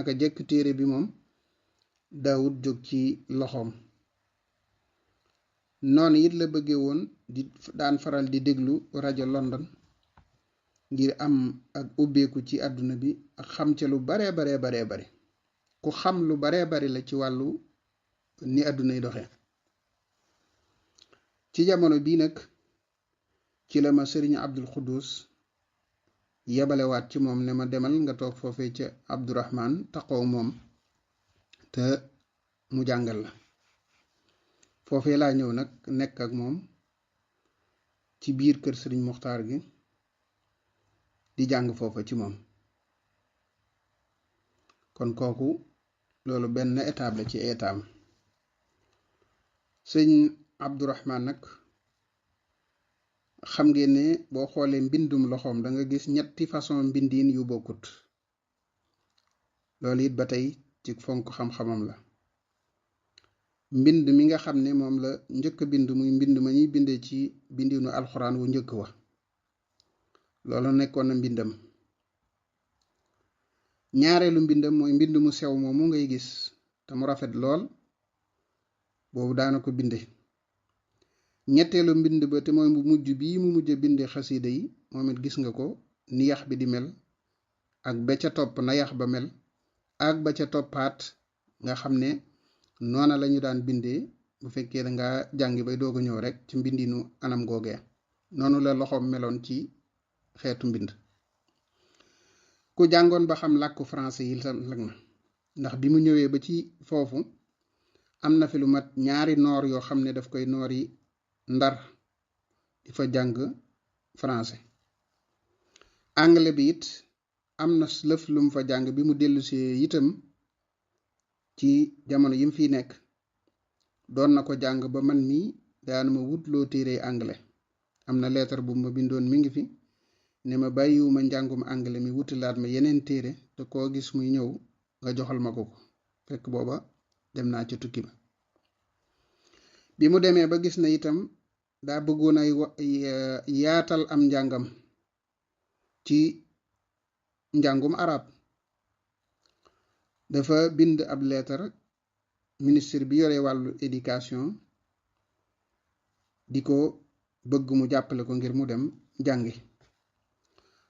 naka jekk téere bi moom daawut jóg ci loxoom. noonu it la bëgge woon di daan faral di déglu rajo London ngir am ak ubbeeku ci àdduna bi ak xam ca lu baree bare ku xam lu baree bari la ci wàllu ni àdduna yi doxe. ci jamono bii nag ci la ma sëriñ Abdul Xuddus yebalewaat ci moom ne ma demal nga toog foofee ca Abdurahmaan taxaw moom te mu jàngal la. foofee laa ñëw nag nekk ak moom ci biir kër sëriñ Muxtaar gi di jàng foofa ci moom. kon kooku loolu benn étape la ci étape. sëñ Abdurahmaan nag xam ngeen ne boo xoolee mbindum loxoom da nga gis ñetti façon mbindiin yu bokkut. loolu it ba tey ci fonk xam-xamam la. mbind mi nga xam ne moom la njëkk bind muy mbind ma ñuy bindee ci bindinu alxuraan wu njëkk wa loolu nekkoon na mbindam. ñaareelu mbindam mooy mbind mu sew moomu ngay gis te mu rafet lool boobu daana ko binde. ñetteelu mbind ba te mooy bu mujj bii mu mujj binde xasida yi moom it gis nga ko ni yax bi di mel ak ba ca topp na yax ba mel ak ba ca toppaat nga xam ne noona lañu daan bindee bu fekkee da nga jàngi bay doog a ñëw rek ci mbindinu anam googee. noonu la loxoom meloon ci xeetu mbind. ku jàngoon ba xam làkku français yi lag na ndax bi mu ñëwee ba ci foofu am na fi lu mat ñaari noor yoo xam ne daf koy noor yi Ndar di fa jàng français. anglais bi it am na lëf lu mu fa jàng bi mu dellusee itam ci jamono yim fi nekk doon na ko jàng ba man mii daana ma wut loo téere anglais. am na leetar bu ma bindoon mi ngi fi ne ma bàyyiwuma njàngum anglais mi wutilaat ma yeneen téere te koo gis muy ñëw nga joxal ma ko fekk booba dem naa ca tukki ba. bi mu demee ba gis na itam daa bëggoon ay yaatal am njàngam ci njàngum arab dafa bind ab leetar ministre bi yore wàllu éducation di ko bëgg mu jàppale ko ngir mu dem jàngi.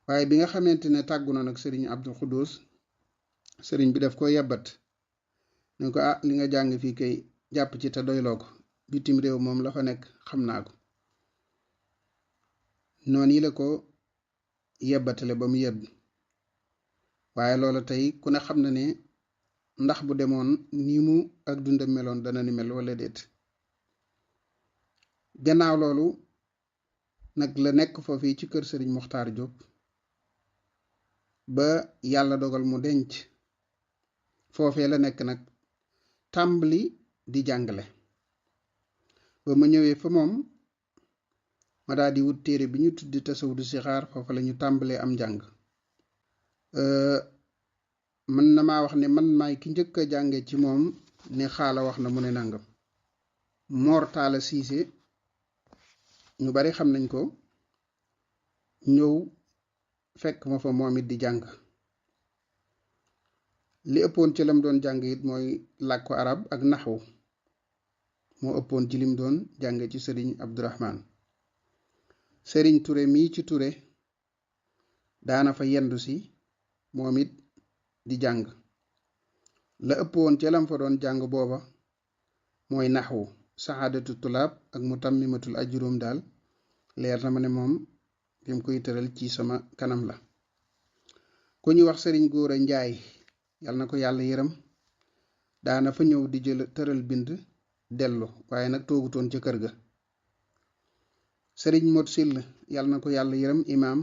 waaye bi nga xamante ne tàggu na nag sëriñ Abdul Xuddus sëriñ bi daf ko yebbat ne ko li nga jàng fii kay jàpp ci te doyloo ko bitim réew moom la fa nekk xam naa ko. noonu yi la ko yebbatale ba mu yebb. waaye loolu tey ku ne xam na ne ndax bu demoon ni mu ak dundam meloon dana ni mel wala déet. gannaaw loolu nag la nekk foofii ci kër sëriñ Muxtaar Jóob ba yàlla dogal mu denc. foofee la nekk nag tàmbali di jàngale. ba ma ñëwee fa moom ma daal di wut téere bi ñu tuddi tasawudu sixaar foofa la ñu tàmbalee am njàng. mën na maa wax ne man maay ki njëkk a jànge ci moom ne xaala wax na mu ne nangam. Moor Taala Siise ñu bari xam nañ ko ñëw fekk ma fa moom it di jàng. li ëppoon ci lam doon jàng it mooy làkku arab ak naxwu moo ëppoon ci lim doon jànge ci sëriñ Abdurahmaan. sëriñ Ture mii ci Ture daana fa yendu si moom it di jàng. la ëppoon ci lam fa doon jàng booba mooy naxwu saxaadatu tulaab ak mutammimatul ajjuróom daal leer na ma ne moom fi mu koy tëral ci sama kanam la. ku ñu wax sëriñ Góora Njaay yàlla na ko yàlla yërëm daana fa ñëw di jël tëral bind dellu waaye nag toogutoon ca kër ga. sëriñ Mot Sill yàlla na ko yàlla yërëm imaam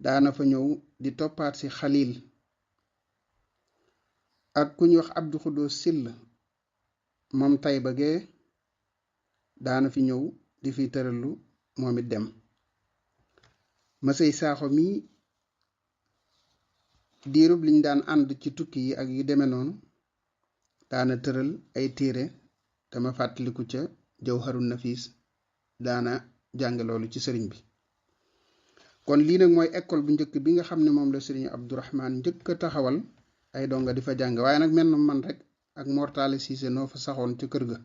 daana fa ñëw di toppaat si Xaliil. ak ku ñu wax Abdu Xuddus Sill moom Tayba gee daana fi ñëw di fi tëralu moom it dem. Masey Saaxo mi diirub liñ daan ànd ci tukki yi ak yu deme noonu daana tëral ay téere dama fàttaliku ca Jawharun Nafis daana jàng loolu ci sëriñ bi. kon lii nag mooy école bu njëkk bi nga xam ne moom la sëriñ Abdurahmaan njëkk a taxawal ay donga di fa jàng waaye nag mel na man rek ak Mortale Cissé noo fa saxoon ca kër ga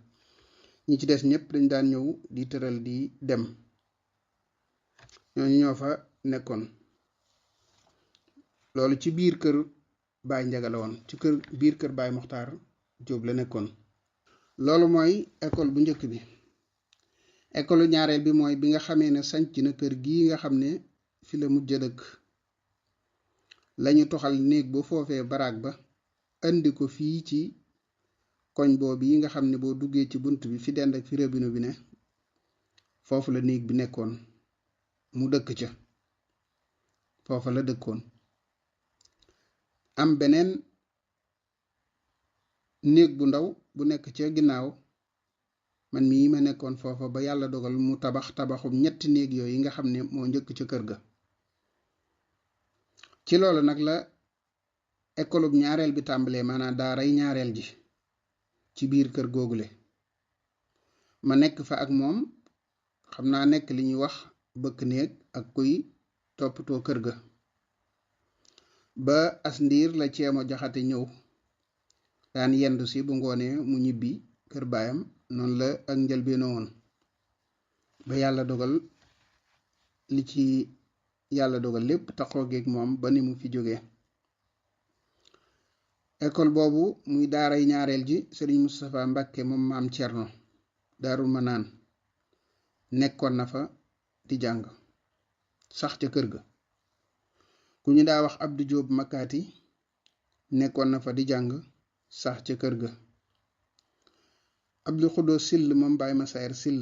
ñi ci des ñëpp dañ daan ñëw di tëral di dem ñooñu ñoo fa nekkoon loolu ci biir kër Baay Njaga la woon ci biir kër Baay Moxtaar Jóob la nekkoon loolu mooy école bu njëkk bi école ñaareel bi mooy bi nga xamee ne sanc na kër gii nga xam ne fi la mujj dëkk lañu toxal néeg ba foofee baraag ba andi ko fii ci koñ boobu yi nga xam ne boo duggee ci bunt bi fi dend ak fi robinet bi ne foofu la néeg bi nekkoon mu dëkk ca foofa la dëkkoon am beneen néeg bu ndaw bu nekk ca ginnaaw man mii ma nekkoon foofa ba yàlla dogal mu tabaxum ñetti néeg yooyu nga xam ne moo njëkk ca kër ga ci loolu nag la école bu ñaareel bi tàmbalee maanaam daaray ñaareel ji ci biir kër googule ma nekk fa ak moom xam naa nekk li ñuy wax bëkk néeg ak kuy toppatoo kër ga ba as ndiir la Ceemo Jaxate ñëw daan yendu si bu ngoonee mu ñibbi kër baayam noonu la ak njëlbeena woon ba yàlla dogal li ci yàlla dogal lépp taxoo geeg moom ba ni mu fi jógee école boobu muy daaray ñaareel ji sëriñ Moustapha Mbàkke moom maam Cerno Daarul Manaan nekkoon na fa di jàng sax ca kër ga ku ñu daa wax Abdou Jóob Makkaati nekkoon na fa di jàng sax ca kër ga Abdou Xudoos Sill moom Baay Masayer Sill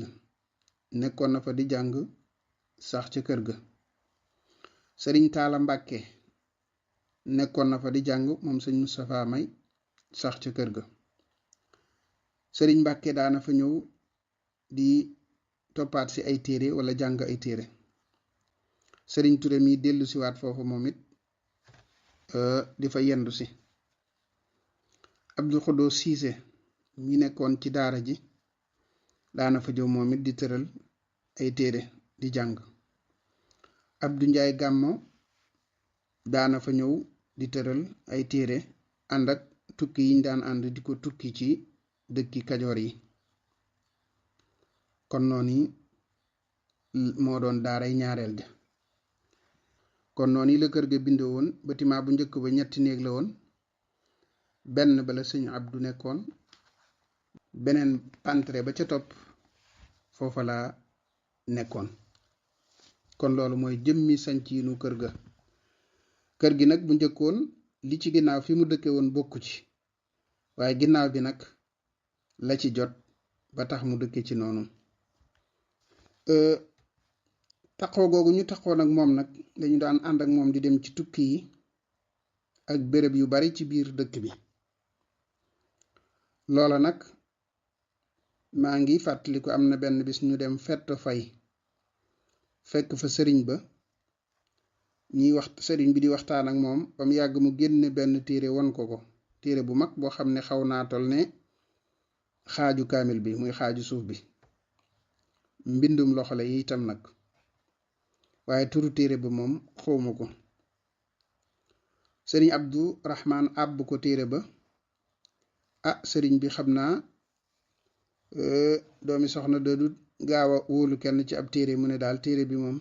nekkoon na fa di jàng sax ca kër ga sëriñ Taala Mbàkke nekkoon na fa di jàng moom sëñ Moustapha May sax ca kër ga sëriñ Mbàkke daana fa ñëw di toppaat si ay téere wala jàng ay téere sëriñ Ture mi dellu siwaat foofu moom it di fa yendu si Abdou Xudoos Siise mi nekkoon ci daara ji daana fa ñëw moom it di tëral ay téere di jàng Abdou Njaay Gàmmo daana fa ñëw di tëral ay téere ànd ak tukki yiñ daan ànd di ko tukki ci dëkki Kajoor yi kon noonu moo doon daaray ñaareel ja kon noonu la kër ga bindoo woon bâtiment bu njëkk ba ñetti néeg la woon benn ba la sëñ Abdu nekkoon beneen pantre ba ca topp foofa la nekkoon kon loolu mooy jëmmi sanciinu kër gi nag bu njëkkoon li ci ginnaaw fi mu dëkke woon bokku ci waaye ginnaaw bi nag la ci jot ba tax mu dëkke ci noonu taxoo googu ñu taxoo nag moom nag dañu daan ànd ak moom di dem ci tukki yi ak béréb yu bari ci biir dëkk bi loola nag maa ngi fàttaliku am na benn bis ñu dem fett fay fekk fa sëriñ ba ñuy wax sëriñ bi di waxtaan ak moom ba mu yàgg mu génne benn téere won ko téere bu mag boo xam ne xaw naa tol ne xaaju kaamil bi muy xaaju suuf bi mbindum loxo la yi itam nag waaye turu téere ba moom xawma ko sëriñ Abdu Rahmaan àbb ko téere ba sëriñ bi xam naa doomi soxna doodu gaaw a wóolu kenn ci ab téere mu ne daal téere bi moom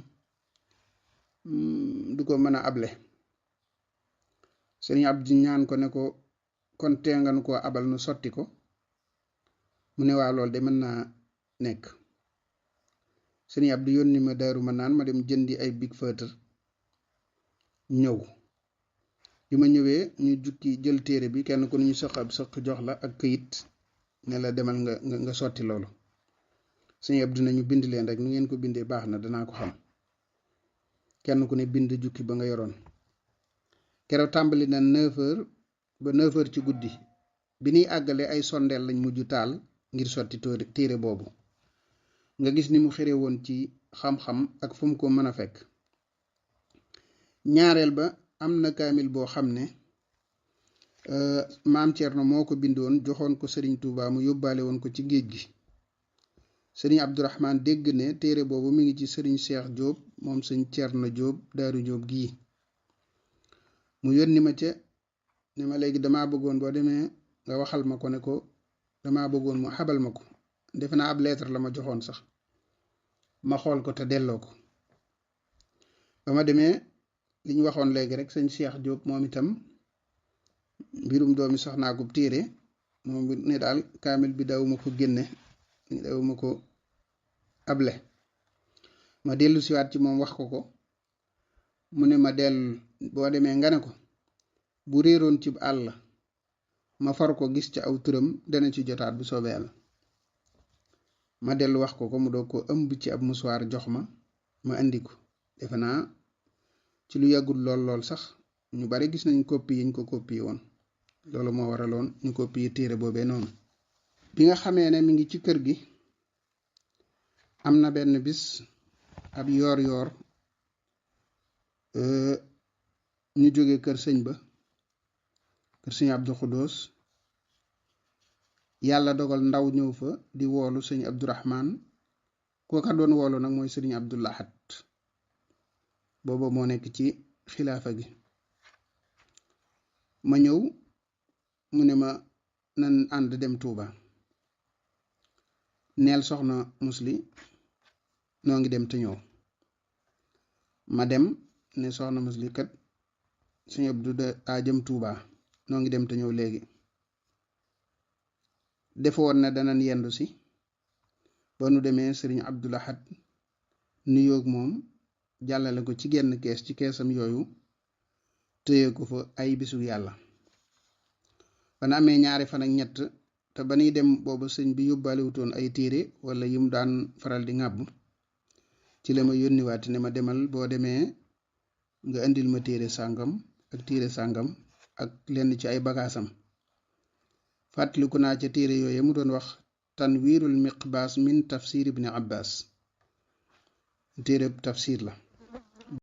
du ko mën a able sëriñ Abdu ñaan ko ne ko kon teenganu koo abal nu sotti ko mu ne waa lool de mën naa nekk sëriñ Abdu yónni ma Daaru Manaan ma dem jëndi ay big feutre ñëw bi ma ñëwee ñu jukki jël téere bi kenn ku ñu sëq ab sëq jox la ak këyit ne la demal nga sotti loolu sëriñ Abdu nañu bind leen rek nu ngeen ko bindee baax na danaa ko xam kenn ku ne bind jukki ba nga yoroon keroog tàmbali na 9h ba 9h ci guddi bi ñuy àggale ay sondeel lañ mujj taal ngir sotti téere boobu nga gis ni mu xëre woon ci xam-xam ak fu mu ko mën a fekk ñaareel ba am na kaamil boo xam ne maam Cerno moo ko bindoon joxoon ko sëriñ Touba mu yóbbaale woon ko ci géej gi sëriñ Abdourahman dégg ne téere boobu mi ngi ci sëriñ Cheikh Diop moom sëñ Cerno Diop Daaru Diop gii mu yónni ma ca ne ma léegi damaa bëggoon boo demee nga waxal ma ko ne ko damaa bëggoon mu xabal ma ko defe naa ab lettre la ma joxoon sax ma xool ko te delloo ko ba ma demee li ñu waxoon léegi rek sëñ Cheikh Diop moom itam mbirum doomi soxnaa gu téere moom ne daal kaamil bi dawuma ko génne dawuma ko able ma dellu siwaat ci moom wax ko ko mu ne ma dellu boo demee nga ne ko bu réeroon ci àll ma far ko gis ci aw turam dana ci jotaat bu soobee Yàlla ma dellu wax ko ko mu doog ko ëmb ci ab musuwaar jox ma indi ko defe naa ci lu yàggul lool sax ñu bari gis nañ copie yiñ ko copie woon loolu moo waraloon ñu copie téere boobee noonu bi nga xamee ne mi ngi ci kër gi am na benn bis ab yoor ñu jóge kër sëñ ba kër sëñ Abdou Khoudous yàlla dogal ndaw ñëw fa di woolu sëñ Abdourahman kooka doon woolu nag mooy sëriñ Abdou Lahad booba moo nekk ci xilaafa gi ma ñëw mu ne ma nan ànd dem Touba neel soxna musli noo ngi dem te ñëw ma dem ne soxna musli kat sëñ Abdou da jëm Touba noo ngi dem te ñëw léegi defoon na danan yendu si ba nu demee sëriñ Abdou Lahad nuyoog moom jàllale ko ci genn kees ci keesam yooyu téye ko fa ay bisu yàlla bana amee ñaari fan ak ñett te ba nuy dem booba sëñ bi yóbbaalewutoon ay téere wala yim daan faral di ŋàbb ci la ma yónniwaati ne ma demal boo demee nga indil ma téere sàngam ak téere sàngam ak lenn ci ay bagaasam fàttaliku naa ca téere yooyu mu doon wax tanwiirul miqbaas min tafsir ibni abbas téere tafsir la